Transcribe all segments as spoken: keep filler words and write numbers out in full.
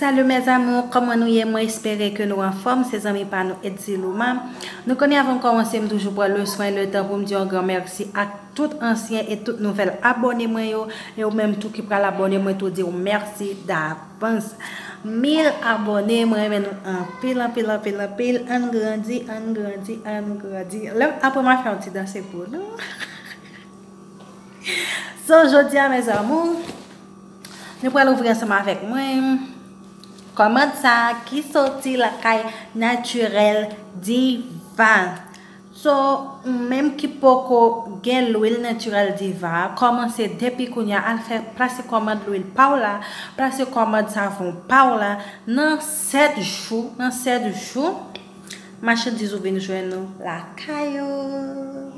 Hello mes amours, kòman nou ye? Mwen espere ke nou anfòm, se zanmi pa nou Eddy Luma. Nou konnen avan m kòmanse, m toujou pran le swen, le tan pou m di yon gran mèsi ak tout ansyen e tout nouvèl abòne mwen yo, e ou menm tou ki pral abòne, mwen tou di w mèsi davans. Mil abòne, mwen renmen nou anpil, anpil, anpil, anpil. Ann grandi, ann grandi, ann grandi. Lè m aprann m a fè yon ti danse pou nou. So, jodi a, mes amours, nou pral ouvri ansanm avèk mwen kòmand sa a ki soti lakay Naturel Diva. So, ou menm ki poko gen lwil Naturel Diva, kòmanse depi kounye a, al fè plase kòmand lwil pa w la, plase kòmand savon pa w la, nan sèt jou, nan sèt jou, machandiz ou vin jwenn ou lakay ou.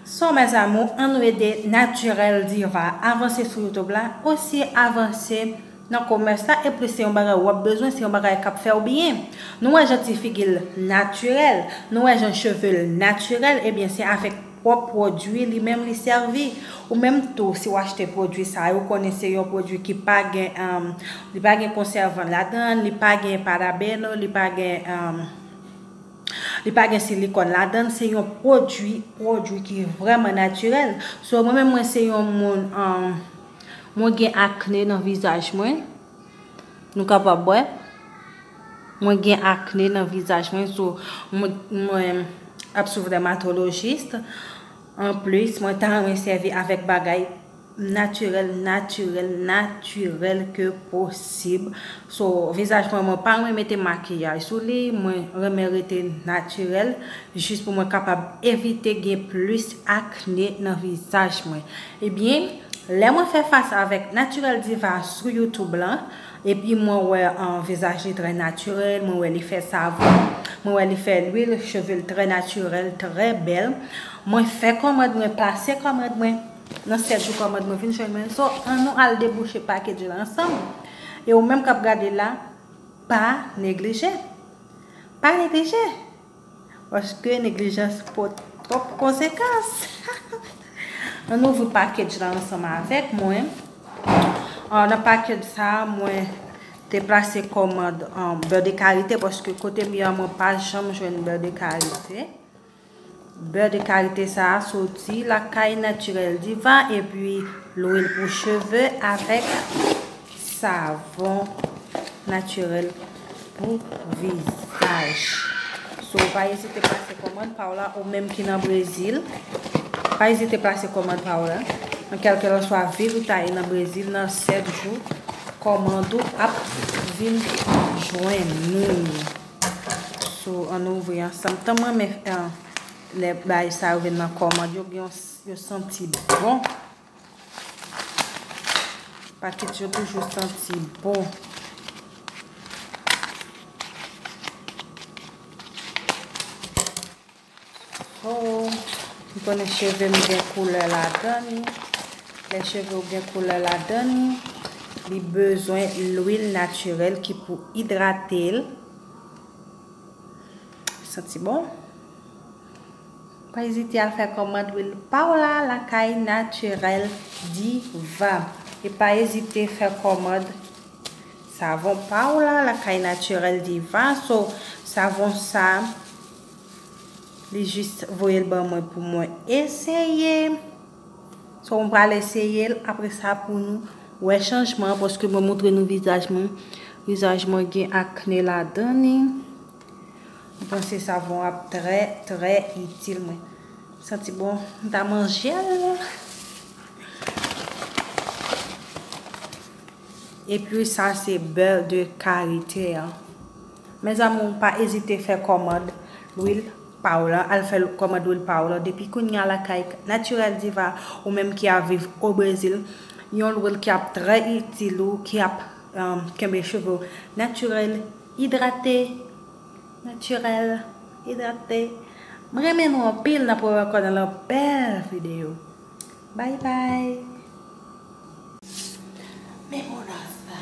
So, mes amours, ann nou ede Naturel Diva avanse sou YouTube la, osi avanse nan komès la, epi se yon bagay w ap bezwen, se yon bagay k ap fè w byen. Nou wè jan ti figi l natirèl, nou wè jan cheve l natirèl, ebyen, se avèk pwòp pwodui li menm li sèvi. Ou menm tou, si w achte pwodui sa yo, ou konnen se yon pwodui ki pa gen, um, li pa gen konsèvan ladan l, li pa gen parabeno, li pa gen, um, li pa gen silikòn ladan l, se yon pwodui, pwodui ki vrèman natirèl. So, mwen menm, mwen se yon moun, um, mwen gen akne nan vizaj mwen. Nou kapab wè. Mwen gen akne nan vizaj mwen, so mwen, mwen ap swiv dèmatolojis. Anplis, mwen ta renmen sèvi avèk bagay natirèl, natirèl, natirèl ke posib. So, vizaj mwen, mwen pa renmen mete makiyaj sou li, mwen renmen rete natirèl, jis pou mwen kapab evite gen plis akne nan vizaj mwen. Ebyen, lè mwen fè fas avèk Naturel Diva sou YouTube lan, epi mwen wè, an, vizaj li trè natirèl, mwen wè li fè savon, mwen wè li fè lwil, cheve l trè natirèl, trè bèl. Mwen fè kòmand mwen, plase kòmand mwen, nan sèt jou kòmand mwen vin jwenn mwen. So, ann nou al debouche package la ansanm. E ou menm k ap gade la, pa neglije. Pa neglije. Paske neglijans pot twòp konsekans. Ann ouvri package la ansanm avèk mwen. Ah, nan package sa, mwen te plase kòmand, ah, bè de karite, paske kote m ye a, mwen pa janm jwenn bè de karite. Bè de karite sa a soti lakay Naturel Diva, epi lwil pou cheve avèk savon natirèl pou vizaj. So, pa ezite plase kòmand pa w la, ou menm ki nan Brezil. Pa ezite plase kòmand pa w la. Nan kèlkelanswa vil ou ta ye nan Brezil, nan sèt jou, kòmand ou ap vin jwenn ou. So, ann ouvri ansanm. Tan mwen, men, eh, lè bagay sa yo vin nan kòmand, yo gen yon, yo santi bon. Paket yo toujou santi bon. So, m konnen cheve m gen koulè ladan li. Lè cheve w gen koulè ladan li, li bezwen lwil natirèl ki pou idrate l. Santi bon. Pa ezite al fè kòmand lwil pa w la lakay Naturel Diva. E pa ezite fè kòmand savon pa w la lakay Naturel Diva. So, savon sa, li jis voye l ban mwen pou mwen eseye. So, mwen pral eseye l, apre sa pou nou wè chanjman, paske mwen montre nou vizaj mwen. Vizaj mwen gen akne ladan li. Mwen panse savon ap trè, trè itil mwen. Santi bon, m ta manje l. Epi sa se bè de karite an. Mes amours, pa ezite fè kòmand lwil pa w lan, al fè kòmand lwil pa w lan. Depi kounye a lakay Naturel Diva, ou menm ki ap viv o Brezil, yon lwil ki ap trè itil ou, ki ap, um, kenbe cheve w natirèl, idrate, natirèl, idrate. Mwen renmen nou anpil, n ap wè ankò nan yon bèl videyo. Bye bye. Men monas la.